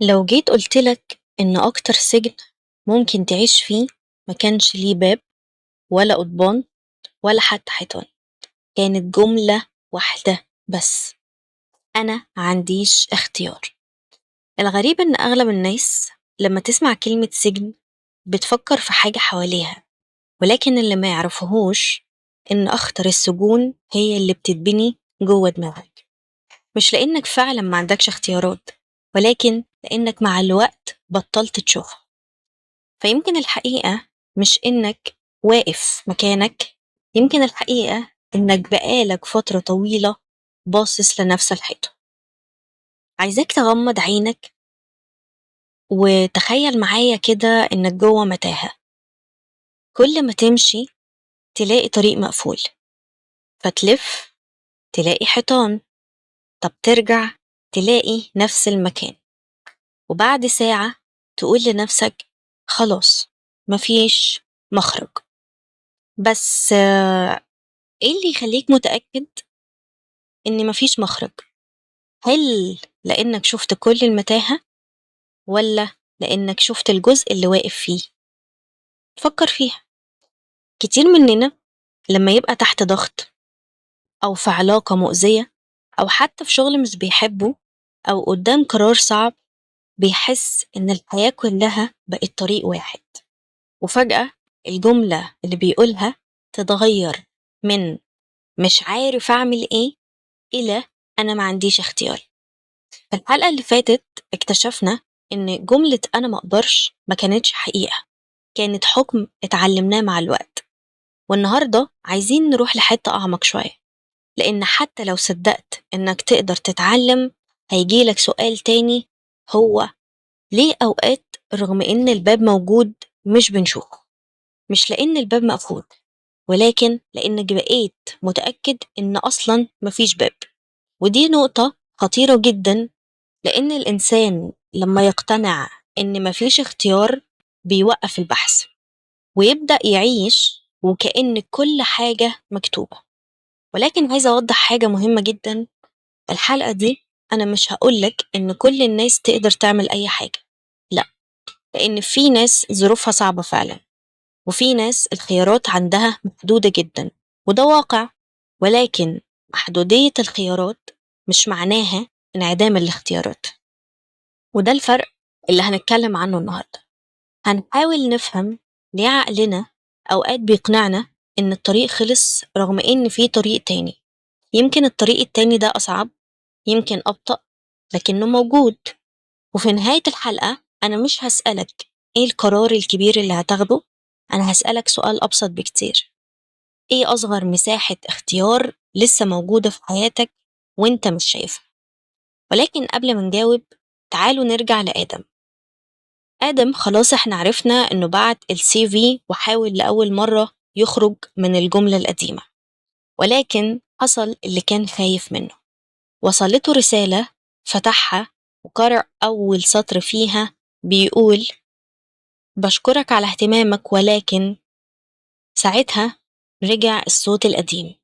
لو جيت قُلت لك إن أكتر سجن ممكن تعيش فيه ما كانش ليه باب ولا قضبان ولا حتى حيطان، كانت جملة واحدة بس: أنا ما عنديش اختيار. الغريب إن أغلب الناس لما تسمع كلمة سجن بتفكر في حاجة حواليها، ولكن اللي ما يعرفوهوش إن أخطر السجون هي اللي بتتبني جوه دماغك، مش لأنك فعلا ما عندكش اختيارات، ولكن لأنك مع الوقت بطلت تشوفها. فيمكن الحقيقة مش إنك واقف مكانك، يمكن الحقيقة إنك بقالك فترة طويلة باصص لنفس الحيطة. عايزاك تغمض عينك وتخيل معايا كده إنك جوه متاهة، كل ما تمشي تلاقي طريق مقفول، فتلف تلاقي حيطان، طب ترجع تلاقي نفس المكان، وبعد ساعة تقول لنفسك خلاص مفيش مخرج. بس ايه اللي يخليك متأكد ان مفيش مخرج؟ هل لأنك شفت كل المتاهة، ولا لأنك شفت الجزء اللي واقف فيه؟ فكر فيها. كتير مننا لما يبقى تحت ضغط أو في علاقة مؤذية أو حتى في شغل مش بيحبه أو قدام قرار صعب، بيحس إن الحياة كلها بقت طريق واحد، وفجأة الجملة اللي بيقولها تتغير من مش عارف أعمل إيه إلى أنا ما عنديش اختيار. في الحلقة اللي فاتت اكتشفنا إن جملة أنا ما أقدرش ما كانتش حقيقة، كانت حكم اتعلمناه مع الوقت. والنهاردة عايزين نروح لحتة أعمق شوية، لأن حتى لو صدقت إنك تقدر تتعلم هيجيلك سؤال تاني، هو ليه أوقات رغم إن الباب موجود مش بنشوفه؟ مش لأن الباب مقفول، ولكن لأنك بقيت متأكد إن أصلا مفيش باب. ودي نقطة خطيرة جدا، لأن الإنسان لما يقتنع إن مفيش اختيار بيوقف البحث ويبدأ يعيش وكأن كل حاجة مكتوبة. ولكن عايزة أوضح حاجة مهمة جدا، الحلقة دي أنا مش هقولك إن كل الناس تقدر تعمل أي حاجة، لا، لأن في ناس ظروفها صعبة فعلا، وفي ناس الخيارات عندها محدودة جدا، وده واقع. ولكن محدودية الخيارات مش معناها انعدام الاختيارات، وده الفرق اللي هنتكلم عنه النهاردة. هنحاول نفهم ليه عقلنا أوقات بيقنعنا إن الطريق خلص رغم إن في طريق تاني. يمكن الطريق التاني ده أصعب، يمكن أبطأ، لكنه موجود. وفي نهاية الحلقة أنا مش هسألك إيه القرار الكبير اللي هتاخده، أنا هسألك سؤال أبسط بكتير: إيه أصغر مساحة اختيار لسه موجودة في حياتك وإنت مش شايفها؟ ولكن قبل ما نجاوب تعالوا نرجع لآدم. آدم خلاص احنا عرفنا إنه بعت السي في وحاول لأول مرة يخرج من الجملة القديمة، ولكن حصل اللي كان خايف منه. وصلته رسالة فتحها وقرأ أول سطر فيها بيقول: بشكرك على اهتمامك، ولكن. ساعتها رجع الصوت القديم،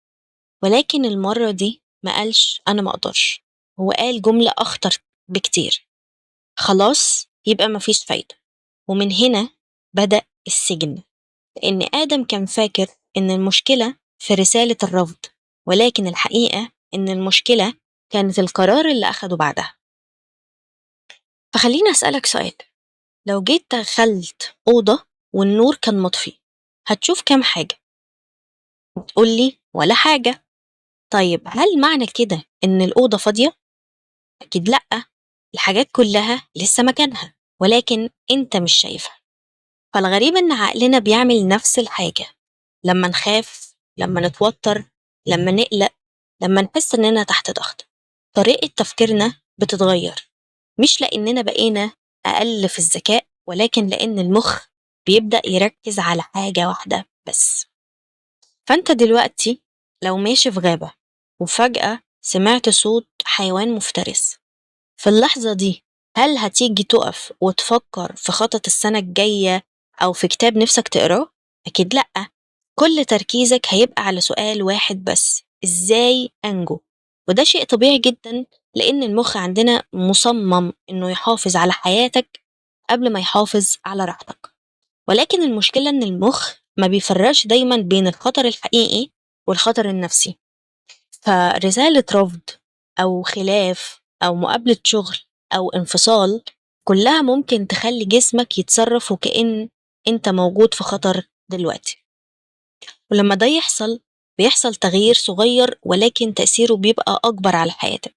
ولكن المرة دي ما قالش أنا ما أقدرش، هو قال جملة أخطر بكتير: خلاص يبقى مفيش فايدة. ومن هنا بدأ السجن، لأن آدم كان فاكر إن المشكلة في رسالة الرفض، ولكن الحقيقة إن المشكلة كانت القرار اللي أخده بعدها. فخليني أسألك سؤال: لو جيت دخلت أوضة والنور كان مطفي، هتشوف كام حاجة؟ تقولي ولا حاجة. طيب هل معنى كده إن الأوضة فاضية؟ أكيد لأ، الحاجات كلها لسه مكانها، ولكن أنت مش شايفها. فالغريب إن عقلنا بيعمل نفس الحاجة لما نخاف، لما نتوتر، لما نقلق، لما نحس إننا تحت ضغط. طريقة تفكيرنا بتتغير، مش لأننا بقينا أقل في الذكاء، ولكن لأن المخ بيبدأ يركز على حاجة واحدة بس. فأنت دلوقتي لو ماشي في غابة وفجأة سمعت صوت حيوان مفترس، في اللحظة دي هل هتيجي تقف وتفكر في خطط السنة الجاية أو في كتاب نفسك تقراه؟ أكيد لأ. كل تركيزك هيبقى على سؤال واحد بس: إزاي أنجو؟ وده شيء طبيعي جدا، لأن المخ عندنا مصمم إنه يحافظ على حياتك قبل ما يحافظ على راحتك. ولكن المشكلة إن المخ ما بيفرقش دايما بين الخطر الحقيقي والخطر النفسي. فرسالة رفض أو خلاف أو مقابلة شغل أو انفصال كلها ممكن تخلي جسمك يتصرف وكأن أنت موجود في خطر دلوقتي. ولما ده يحصل بيحصل تغيير صغير، ولكن تأثيره بيبقى أكبر على حياتك،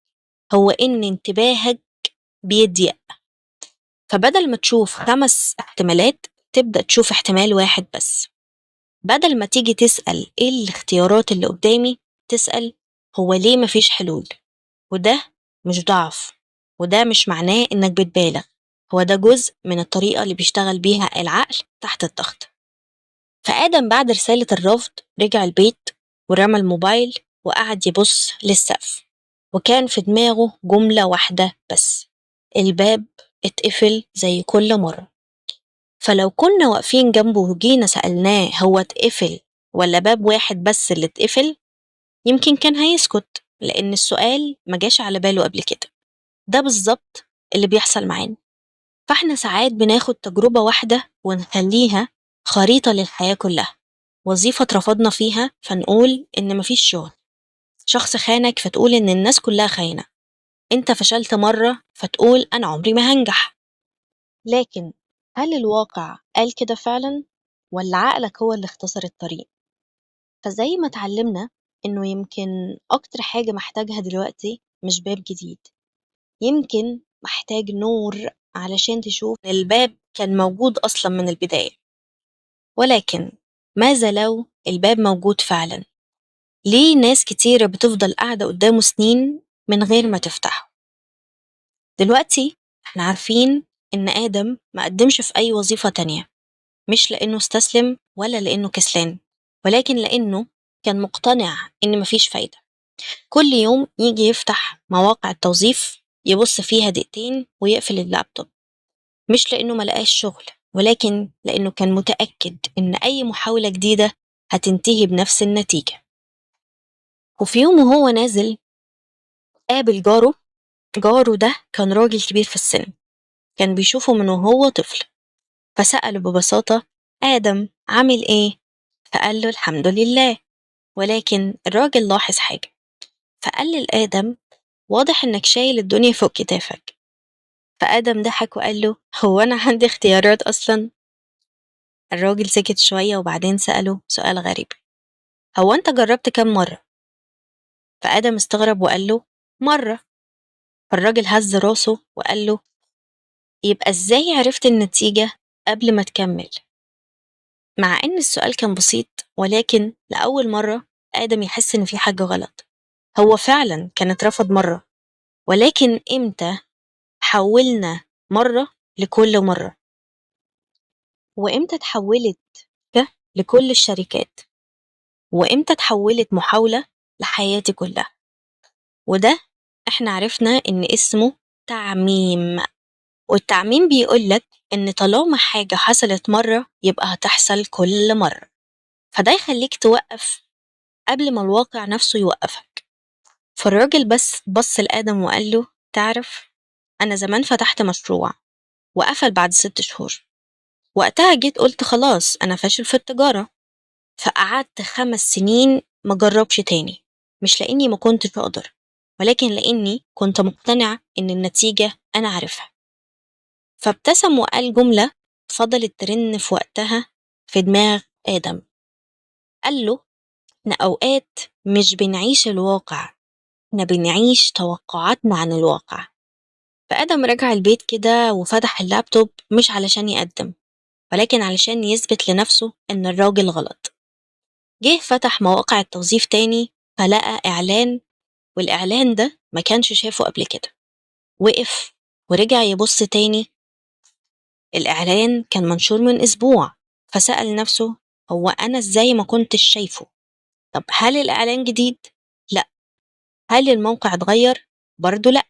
هو إن انتباهك بيضيق. فبدل ما تشوف 5 احتمالات تبدأ تشوف احتمال واحد بس. بدل ما تيجي تسأل إيه الاختيارات اللي قدامي، تسأل هو ليه مفيش حلول. وده مش ضعف، وده مش معناه إنك بتبالغ، هو ده جزء من الطريقة اللي بيشتغل بيها العقل تحت الضغط. فآدم بعد رسالة الرفض رجع البيت ورمى الموبايل وقعد يبص للسقف، وكان في دماغه جملة واحدة بس: الباب اتقفل زي كل مرة. فلو كنا واقفين جنبه وجينا سألناه هو اتقفل ولا باب واحد بس اللي اتقفل، يمكن كان هيسكت، لأن السؤال ما جاش على باله قبل كده. ده بالظبط اللي بيحصل معانا. فاحنا ساعات بناخد تجربة واحدة ونخليها خريطة للحياة كلها. وظيفة اترفضنا فيها فنقول إن مفيش شغل، شخص خانك فتقول إن الناس كلها خاينة، أنت فشلت مرة فتقول أنا عمري ما هنجح. لكن هل الواقع قال كده فعلا، ولا عقلك هو اللي اختصر الطريق؟ فزي ما اتعلمنا إنه يمكن أكتر حاجة محتاجها دلوقتي مش باب جديد، يمكن محتاج نور علشان تشوف الباب كان موجود أصلا من البداية. ولكن ماذا لو الباب موجود فعلا؟ ليه ناس كتيرة بتفضل قاعدة قدامه سنين من غير ما تفتحه؟ دلوقتي احنا عارفين إن آدم ما قدمش في أي وظيفة تانية، مش لأنه استسلم ولا لأنه كسلان، ولكن لأنه كان مقتنع إن مفيش فايدة. كل يوم يجي يفتح مواقع التوظيف يبص فيها دقيقتين ويقفل اللابتوب، مش لأنه ما لقاش شغل، ولكن لأنه كان متأكد إن أي محاولة جديدة هتنتهي بنفس النتيجة. وفي يوم وهو نازل قابل جاره. جاره ده كان راجل كبير في السن، كان بيشوفه من وهو طفل. فسأله ببساطة: آدم عامل إيه؟ فقال له الحمد لله. ولكن الراجل لاحظ حاجة، فقال لآدم: واضح إنك شايل الدنيا فوق كتافك. فآدم ضحك وقال له: هو أنا عندي اختيارات أصلا؟ الراجل سكت شوية وبعدين سأله سؤال غريب: هو أنت جربت كم مرة؟ فآدم استغرب وقال له: مرة. فالراجل هز راسه وقال له: يبقى إزاي عرفت النتيجة قبل ما تكمل؟ مع إن السؤال كان بسيط، ولكن لأول مرة آدم يحس إن في حاجة غلط. هو فعلا كان اترفض مرة، ولكن إمتى حولنا مرة لكل مرة؟ وإمتى تحولت لكل الشركات؟ وإمتى تحولت محاولة لحياتي كلها؟ وده إحنا عرفنا إن اسمه تعميم. والتعميم بيقولك إن طالما حاجة حصلت مرة يبقى هتحصل كل مرة، فده يخليك توقف قبل ما الواقع نفسه يوقفك. فالراجل بس بص لآدم وقال له: تعرف أنا زمان فتحت مشروع وقفل بعد 6 شهور، وقتها جيت قلت خلاص أنا فاشل في التجارة، فقعدت 5 سنين ما جربش تاني، مش لأني ما كنتش أقدر، ولكن لأني كنت مقتنع إن النتيجة أنا عارفها. فابتسم وقال جملة فضلت ترن في وقتها في دماغ آدم. قال له: إحنا أوقات مش بنعيش الواقع، إحنا بنعيش توقعاتنا عن الواقع. فآدم رجع البيت كده وفتح اللابتوب، مش علشان يقدم، ولكن علشان يثبت لنفسه إن الراجل غلط. جه فتح مواقع التوظيف تاني، فلقى إعلان، والإعلان ده ما كانش شافه قبل كده. وقف ورجع يبص تاني، الإعلان كان منشور من أسبوع. فسأل نفسه: هو أنا إزاي ما كنتش شايفه؟ طب هل الإعلان جديد؟ لا. هل الموقع اتغير؟ برضو لا.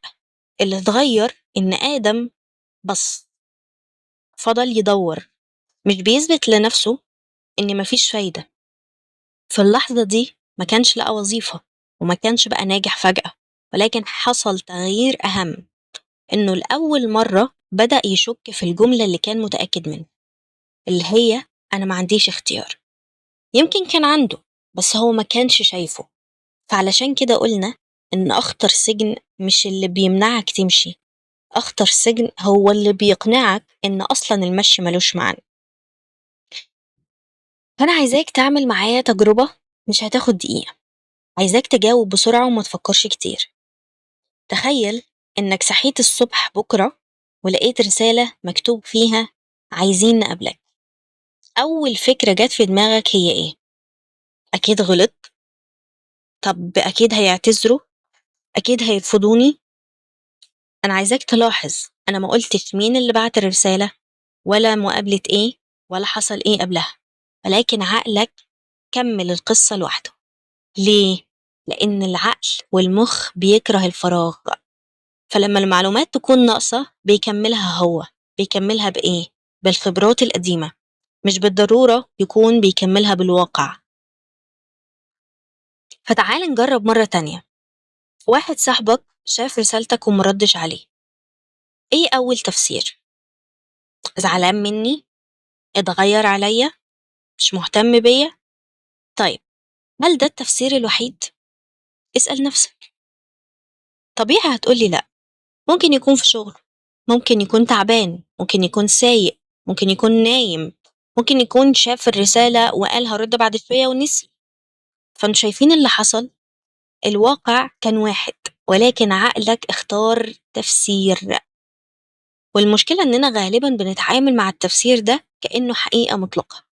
اللي اتغير إن آدم بص، فضل يدور، مش بيثبت لنفسه إن مفيش فايدة. في اللحظة دي ما كانش لقى وظيفة، وما كانش بقى ناجح فجأة، ولكن حصل تغيير أهم، إنه لأول مرة بدأ يشك في الجملة اللي كان متأكد منها، اللي هي أنا ما عنديش اختيار. يمكن كان عنده بس هو ما كانش شايفه. فعلشان كده قلنا إن أخطر سجن مش اللي بيمنعك تمشي، أخطر سجن هو اللي بيقنعك إن أصلا المشي ملوش معنى. فأنا عايزاك تعمل معايا تجربة مش هتاخد دقيقة، عايزاك تجاوب بسرعة وما تفكرش كتير. تخيل إنك صحيت الصبح بكرة ولقيت رسالة مكتوب فيها عايزين نقابلك. أول فكرة جت في دماغك هي إيه؟ أكيد غلط، طب أكيد هيعتذروا، أكيد هيرفضوني. أنا عايزاك تلاحظ أنا ما قلتش مين اللي بعت الرسالة ولا مقابلة إيه ولا حصل إيه قبلها، ولكن عقلك كمل القصة لوحده. ليه؟ لأن العقل والمخ بيكره الفراغ، فلما المعلومات تكون ناقصة بيكملها هو. بيكملها بإيه؟ بالخبرات القديمة، مش بالضرورة يكون بيكملها بالواقع. فتعال نجرب مرة تانية. واحد صاحبك شاف رسالتك ومردش عليه، إيه أول تفسير؟ زعلان مني؟ اتغير عليا؟ مش مهتم بيا؟ طيب هل ده التفسير الوحيد؟ اسأل نفسك. طبيعي هتقولي لأ، ممكن يكون في شغل، ممكن يكون تعبان، ممكن يكون سايق، ممكن يكون نايم، ممكن يكون شاف الرسالة وقال هرد بعد شوية ونسي. فانتوا شايفين اللي حصل؟ الواقع كان واحد، ولكن عقلك اختار تفسير. والمشكلة إننا غالبا بنتعامل مع التفسير ده كأنه حقيقة مطلقة.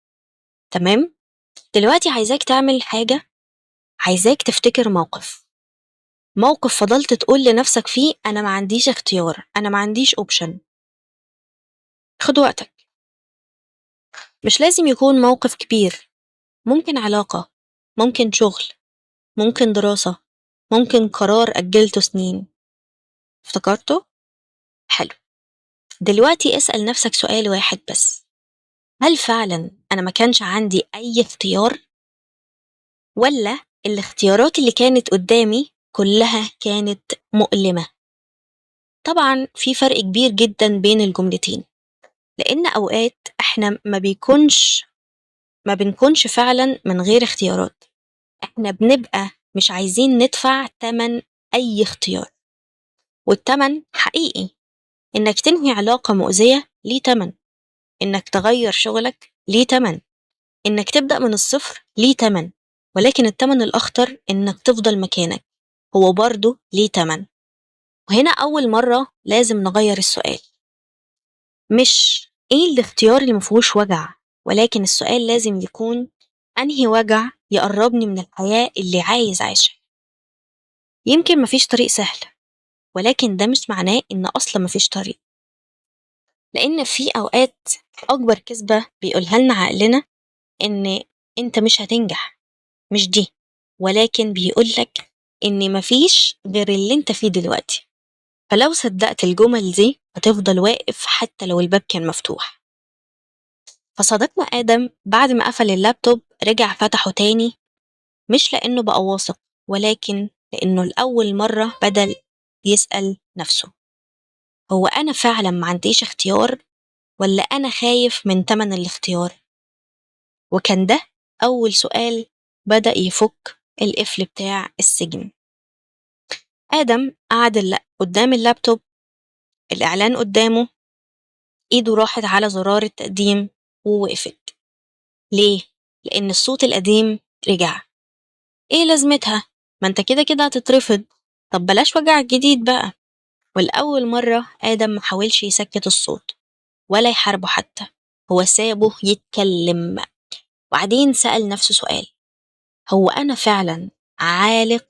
تمام؟ دلوقتي عايزاك تعمل حاجة، عايزاك تفتكر موقف فضلت تقول لنفسك فيه أنا ما عنديش اختيار، أنا ما عنديش أوبشن. خد وقتك، مش لازم يكون موقف كبير، ممكن علاقة، ممكن شغل، ممكن دراسة، ممكن قرار أجلته سنين. افتكرته؟ حلو. دلوقتي اسأل نفسك سؤال واحد بس، هل فعلا أنا ما كانش عندي أي اختيار، ولا الاختيارات اللي كانت قدامي كلها كانت مؤلمة؟ طبعا في فرق كبير جدا بين الجملتين، لأن أوقات احنا ما بنكونش فعلا من غير اختيارات، احنا بنبقى مش عايزين ندفع تمن أي اختيار. والتمن حقيقي، إنك تنهي علاقة مؤذية ليه تمن، إنك تغير شغلك ليه تمن، إنك تبدأ من الصفر ليه تمن، ولكن التمن الأخطر إنك تفضل مكانك هو برضه ليه تمن. وهنا أول مرة لازم نغير السؤال، مش إيه الاختيار اللي مفيهوش وجع، ولكن السؤال لازم يكون أنهي وجع يقربني من الحياة اللي عايز أعيشها. يمكن مفيش طريق سهل، ولكن ده مش معناه إن أصلا مفيش طريق، لأن في أوقات أكبر كذبة بيقولها لنا عقلنا إن أنت مش هتنجح، مش دي، ولكن بيقولك إن مفيش غير اللي أنت فيه دلوقتي. فلو صدقت الجمل دي هتفضل واقف حتى لو الباب كان مفتوح. فصديقنا آدم بعد ما قفل اللابتوب رجع فتحه تاني، مش لأنه بقى واثق، ولكن لأنه لأول مرة بدل يسأل نفسه، هو أنا فعلا ما عنديش اختيار، ولا أنا خايف من تمن الاختيار؟ وكان ده أول سؤال بدأ يفك القفل بتاع السجن. آدم قعد قدام اللابتوب، الإعلان قدامه، إيده راحت على زرار التقديم ووقفت. ليه؟ لأن الصوت القديم رجع. إيه لازمتها؟ ما أنت كده كده هتترفض، طب بلاش وجع جديد بقى. والأول مرة آدم ما حاولش يسكت الصوت ولا يحاربه حتى، هو سابه يتكلم. وبعدين سأل نفسه سؤال، هو أنا فعلا عالق؟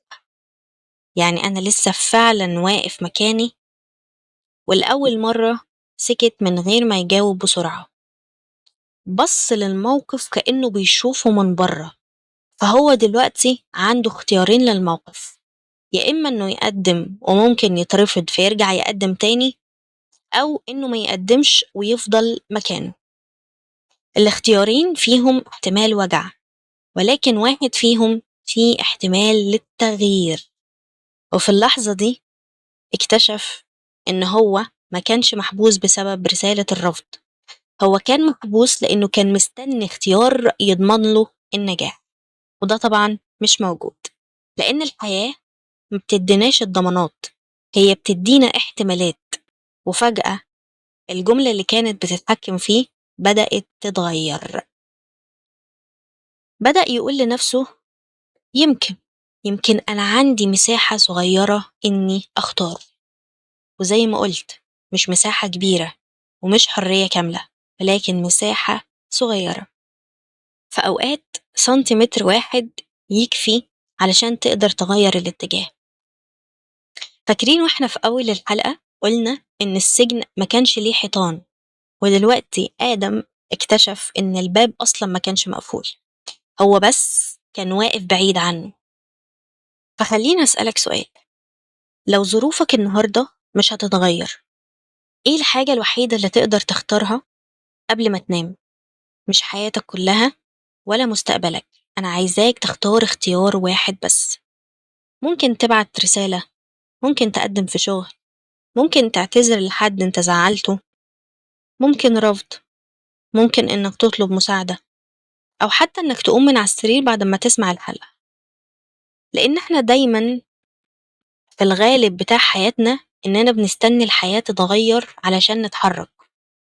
يعني أنا لسه فعلا واقف مكاني؟ والأول مرة سكت من غير ما يجاوب بسرعة، بص للموقف كأنه بيشوفه من بره. فهو دلوقتي عنده اختيارين للموقف، يا إما إنه يقدم وممكن يترفض فيرجع يقدم تاني، أو إنه ما يقدمش ويفضل مكانه. الاختيارين فيهم احتمال وجع، ولكن واحد فيهم فيه احتمال للتغيير. وفي اللحظة دي اكتشف إن هو ما كانش محبوس بسبب رسالة الرفض، هو كان محبوس لأنه كان مستني اختيار يضمن له النجاح، وده طبعا مش موجود، لأن الحياة ما بتديناش الضمانات، هي بتدينا احتمالات. وفجأة الجملة اللي كانت بتتحكم فيه بدأت تتغير. بدأ يقول لنفسه يمكن أنا عندي مساحة صغيرة إني أختار، وزي ما قلت مش مساحة كبيرة ومش حرية كاملة، ولكن مساحة صغيرة. فأوقات سنتيمتر واحد يكفي علشان تقدر تغير الاتجاه. فاكرين واحنا في أول الحلقة قلنا إن السجن ما كانش ليه حيطان، ودلوقتي آدم اكتشف إن الباب أصلا ما كانش مقفول، هو بس كان واقف بعيد عنه. فخلينا أسألك سؤال، لو ظروفك النهاردة مش هتتغير، إيه الحاجة الوحيدة اللي تقدر تختارها قبل ما تنام؟ مش حياتك كلها ولا مستقبلك، أنا عايزاك تختار اختيار واحد بس. ممكن تبعت رسالة، ممكن تقدم في شغل، ممكن تعتذر لحد انت زعلته، ممكن رفض، ممكن انك تطلب مساعدة، او حتى انك تقوم من على السرير بعد ما تسمع الحلقة. لان احنا دايما في الغالب بتاع حياتنا اننا بنستني الحياة تتغير علشان نتحرك،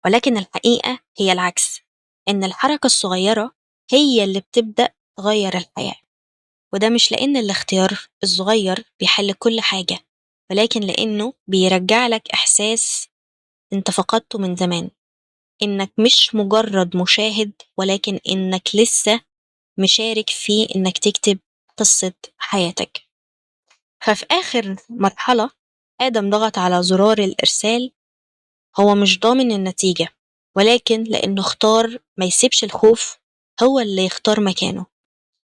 ولكن الحقيقة هي العكس، ان الحركة الصغيرة هي اللي بتبدأ تغير الحياة. وده مش لأن الاختيار الصغير بيحل كل حاجة، ولكن لأنه بيرجع لك إحساس أنت فقدته من زمان، إنك مش مجرد مشاهد، ولكن إنك لسه مشارك في إنك تكتب قصة حياتك. ففي آخر مرحلة آدم ضغط على زرار الإرسال، هو مش ضامن النتيجة، ولكن لأنه اختار ما يسيبش الخوف هو اللي يختار مكانه.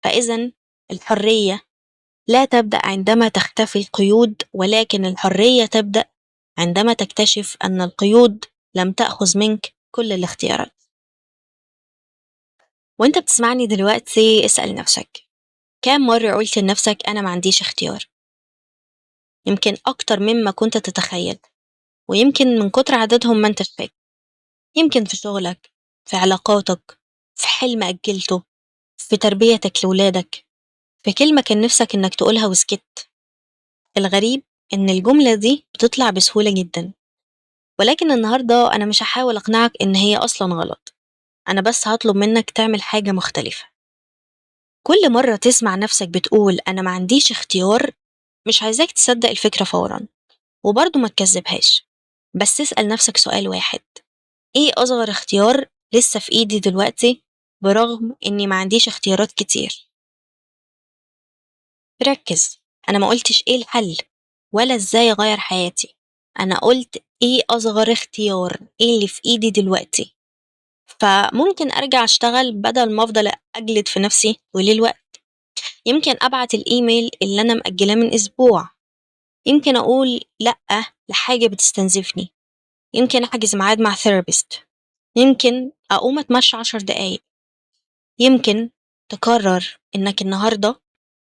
فإذا الحرية لا تبدأ عندما تختفي القيود، ولكن الحرية تبدأ عندما تكتشف أن القيود لم تأخذ منك كل الاختيارات. وانت بتسمعني دلوقتي اسأل نفسك، كام مرة قلت لنفسك أنا ما عنديش اختيار؟ يمكن أكتر مما كنت تتخيل، ويمكن من كتر عددهم ما انت فاكر. يمكن في شغلك، في علاقاتك، في حلم أجلته، في تربيتك لولادك، في كلمة كان نفسك إنك تقولها وسكت. الغريب إن الجملة دي بتطلع بسهولة جدا، ولكن النهاردة أنا مش هحاول أقنعك إن هي أصلا غلط، أنا بس هطلب منك تعمل حاجة مختلفة. كل مرة تسمع نفسك بتقول أنا ما عنديش اختيار، مش عايزاك تصدق الفكرة فورا، وبرضه ما تكذبهاش، بس اسأل نفسك سؤال واحد: إيه أصغر اختيار لسه في إيدي دلوقتي برغم إني ما عنديش اختيارات كتير؟ ركز، أنا ما قلتش إيه الحل ولا إزاي أغير حياتي، أنا قلت إيه أصغر اختيار، إيه اللي في إيدي دلوقتي. فممكن أرجع أشتغل بدل ما أفضل أجلد في نفسي طول الوقت، يمكن أبعت الإيميل اللي أنا مأجلاه من أسبوع، يمكن أقول لأ لحاجة بتستنزفني، يمكن أحجز ميعاد مع therapist، يمكن أقوم أتمشى 10 دقايق، يمكن تقرر إنك النهاردة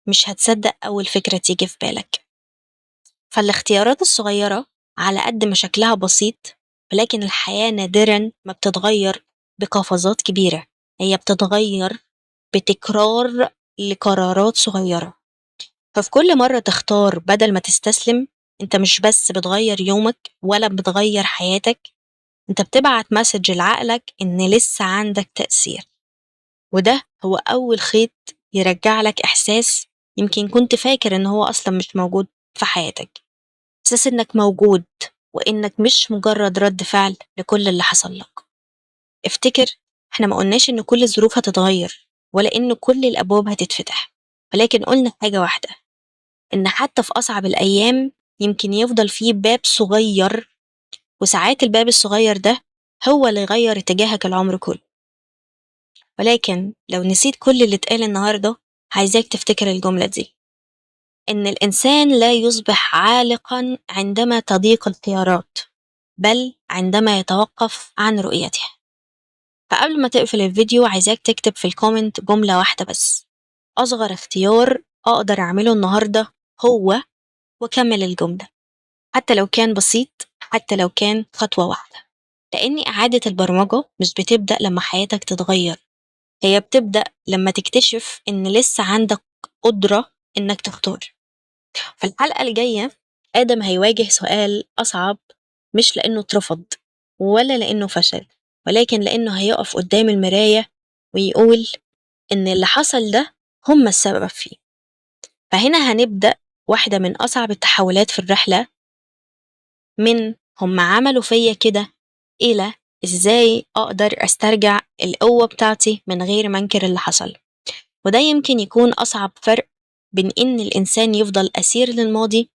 مش هتصدق أول فكرة تيجي في بالك. فالاختيارات الصغيرة على قد ما شكلها بسيط، ولكن الحياة نادرا ما بتتغير بقفزات كبيرة، هي بتتغير بتكرار لقرارات صغيرة. ففي كل مرة تختار بدل ما تستسلم، انت مش بس بتغير يومك ولا بتغير حياتك، انت بتبعت message لعقلك ان لسه عندك تأثير، وده هو أول خيط يرجع لك إحساس يمكن كنت فاكر إن هو أصلا مش موجود في حياتك، إحساس إنك موجود وإنك مش مجرد رد فعل لكل اللي حصل لك. افتكر إحنا ما قلناش إن كل الظروف هتتغير ولا إن كل الأبواب هتتفتح، ولكن قلنا حاجة واحدة، إن حتى في أصعب الأيام يمكن يفضل فيه باب صغير، وساعات الباب الصغير ده هو اللي يغير اتجاهك العمر كله. ولكن لو نسيت كل اللي اتقال النهاردة، عايزاك تفتكر الجملة دي، إن الإنسان لا يصبح عالقا عندما تضيق الخيارات، بل عندما يتوقف عن رؤيتها. فقبل ما تقفل الفيديو عايزاك تكتب في ال comment جملة واحدة بس: أصغر اختيار أقدر أعمله النهاردة هو، وكمل الجملة، حتى لو كان بسيط، حتى لو كان خطوة واحدة. لأن إعادة البرمجة مش بتبدأ لما حياتك تتغير، هي بتبدأ لما تكتشف إن لسه عندك قدرة إنك تختار. في الحلقة الجاية آدم هيواجه سؤال أصعب، مش لأنه اترفض ولا لأنه فشل، ولكن لأنه هيقف قدام المراية ويقول إن اللي حصل ده هم السبب فيه. فهنا هنبدأ واحدة من أصعب التحولات في الرحلة، من هم عملوا فيا كده إلى إزاي أقدر أسترجع القوة بتاعتي من غير ما أنكر اللي حصل. وده يمكن يكون أصعب فرق بين إن الإنسان يفضل أسير للماضي